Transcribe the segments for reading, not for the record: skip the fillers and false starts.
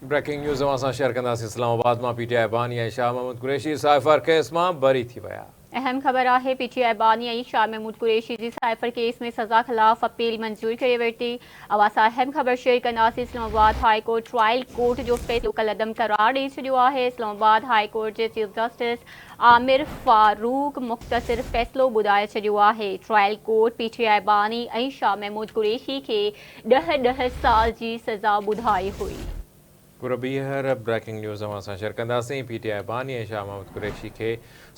Breaking news اوهان سان share ڪنداسين اسلام آباد مان پي ٽي آء باني ۽ شاهه محمود قريشي سائفر ڪيس مان بري ٿي ويا. اهم خبر آهي پي ٽي آء باني ۽ شاهه محمود قريشي جي سائفر ڪيس ۾ سزا خلاف اپيل منظور ڪري ورتي. اوهان سان اهم خبر شيئر ڪنداسين Islamabad high court trial court جو فيصلو ڪالعدم قرار ڏئي ڇڏيو آهي. اسلام آباد هاء ڪورٽ جي چيف جسٽس عامر فاروق مختصر فيصلو ٻڌائي ڇڏيو آهي. Trial court P T I باني ۽ شاهه محمود قريشي کي ڏهه ڏهه سال جي سزا ٻڌائي هئي. پورو ٻيهر بريڪنگ نيوز اوهان سان شيئر ڪنداسين، پي ٽي آء باني ۽ شاهه محمود قريشي کي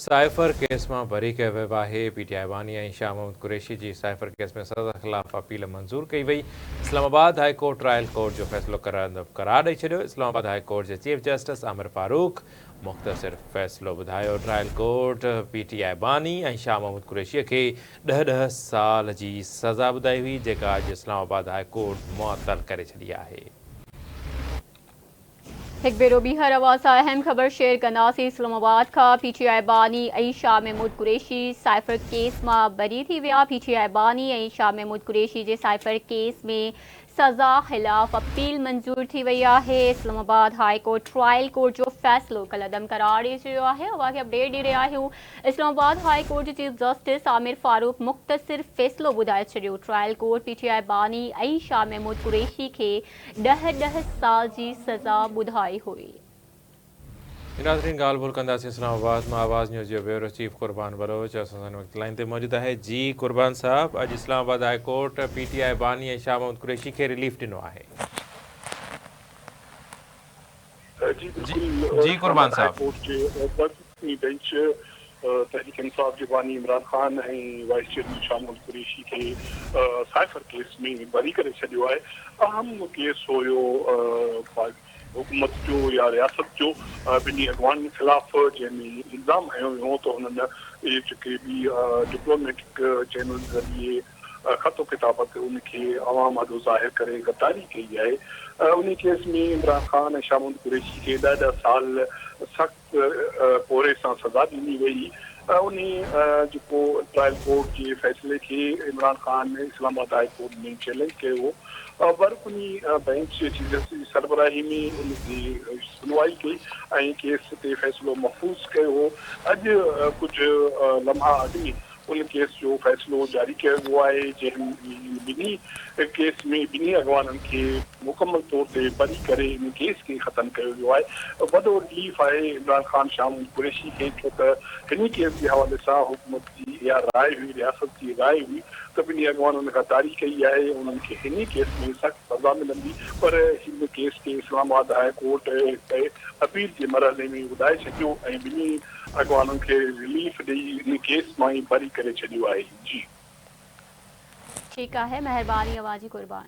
سائفر ڪيس مان بري ڪيو ويو آهي، پي ٽي آء باني ۽ شاهه محمود قريشي جي سائفر ڪيس ۾ سزا خلاف اپيل منظور ڪئي وئي، Islamabad high court trial court جو فيصلو قرار ڏئي ڇڏيو، اسلام آباد هاء ڪورٽ جي چيف جسٽس عامر فاروق مختصر فيصلو ٻڌايو، trial court P T I باني ۽ شاهه محمود قريشي کي ڏهه ڏهه سال جي سزا ٻڌائي هئي، جيڪا اڄ اسلام آباد هاء ڪورٽ معطل ڪري ڇڏي آهي. هڪ ڀيرو ٻيهر اوهان سان اهم خبر شيئر ڪنداسين، اسلام آباد کان پي ٽي آء باني ۽ شاهه محمود قريشي سائفر ڪيس مان بري ٿي ويا، پي ٽي آء باني ۽ شاهه محمود قريشي جي سائفر ڪيس ۾ سزا خلاف اپيل منظور ٿي وئي آهي، Islamabad high court trial court جو فيصلو ڪالعدم قرار ڏئي ڇڏيو آهي، اوهان کي اپڊيٽ ڏئي رهيا آهيون اسلام آباد هاء ڪورٽ جي چيف جسٽس عامر فاروق مختصر فيصلو ٻڌائي ڇڏيو، trial court P T I باني ۽ شاهه محمود قريشي کي ڏهه ڏهه سال جي سزا ٻڌائي هئي. ناظرين ڳالهه ٻولهه ڪنداسين اسلام آباد مان آواز نيوز جو بيورو چيف قربان بلوچ اسان سان هن وقت لائين تي موجود آهي جي قربان صاحب اڄ Islamabad high court P T I باني ۽ شاهه محمود قريشي کي رليف ڏنو آهي. جي بلڪل جي اسلام قربان آباد هاء صاحب. ڪورٽ جي ٻه رڪني بينچ تحريڪ انصاف جي باني عمران خان ۽ وائيس چيئرمين شاهه محمود قريشي کي سائفر ڪيس ۾ بري ڪري ڇڏيو آهي اهم ڪيس هيو حڪومت جو يا رياست جو ٻنهي اڳواڻن خلاف جنهن ۾ الزام هنيو ويو هو ته هنن اهي جيڪي به ڊپلوميٽڪ چينل ذريعي خط و ڪتابت ان کي عوام آڏو ظاهر ڪري غداري ڪئي آهي انهي ڪيس ۾ عمران خان ۽ شاهه محمود قريشي کي ڏهه ڏهه سال سخت پورهئي سان سزا ڏني وئي. انهي جيڪو ٽرائل ڪورٽ جي فيصلي کي Imran Khan Islamabad high court ۾ challenge ڪيو هو. ٻه رڪني بئنچ چيف جسٽس جي سربراهي ۾ ان تي شنوائي ڪئي ۽ ڪيس تي فيصلو محفوظ ڪيو هو. اڄ ڪجهه لمحا اڳ ۾ ان ڪيس جو فيصلو جاري ڪيو ويو آهي جنهن ۾ ٻنهي ڪيس ۾ ٻنهي اڳواڻن کي مڪمل طور تي بري ڪري ان ڪيس کي ختم ڪيو ويو آهي. وڏو رليف آهي عمران خان شاهه محمود قريشي کي ڇو ته هن ڪيس جي حوالي سان حڪومت جي اها راء هئي رياست جي راء هئي ته ٻنهي اڳواڻن غداري ڪئي آهي انهن کي هن ڪيس ۾ سخت سزا ملندي پر هن ڪيس کي اسلام آباد هاء ڪورٽ اپيل جي مرحلي ۾ اڏائي ڇڏيو ۽ ٻنهي اڳواڻن کي رليف ڏئي ان ڪيس مان ئي بري ڪري ڇڏيو آهي. جي. ٺيڪ آهي مهرباني اوهان جي قربان.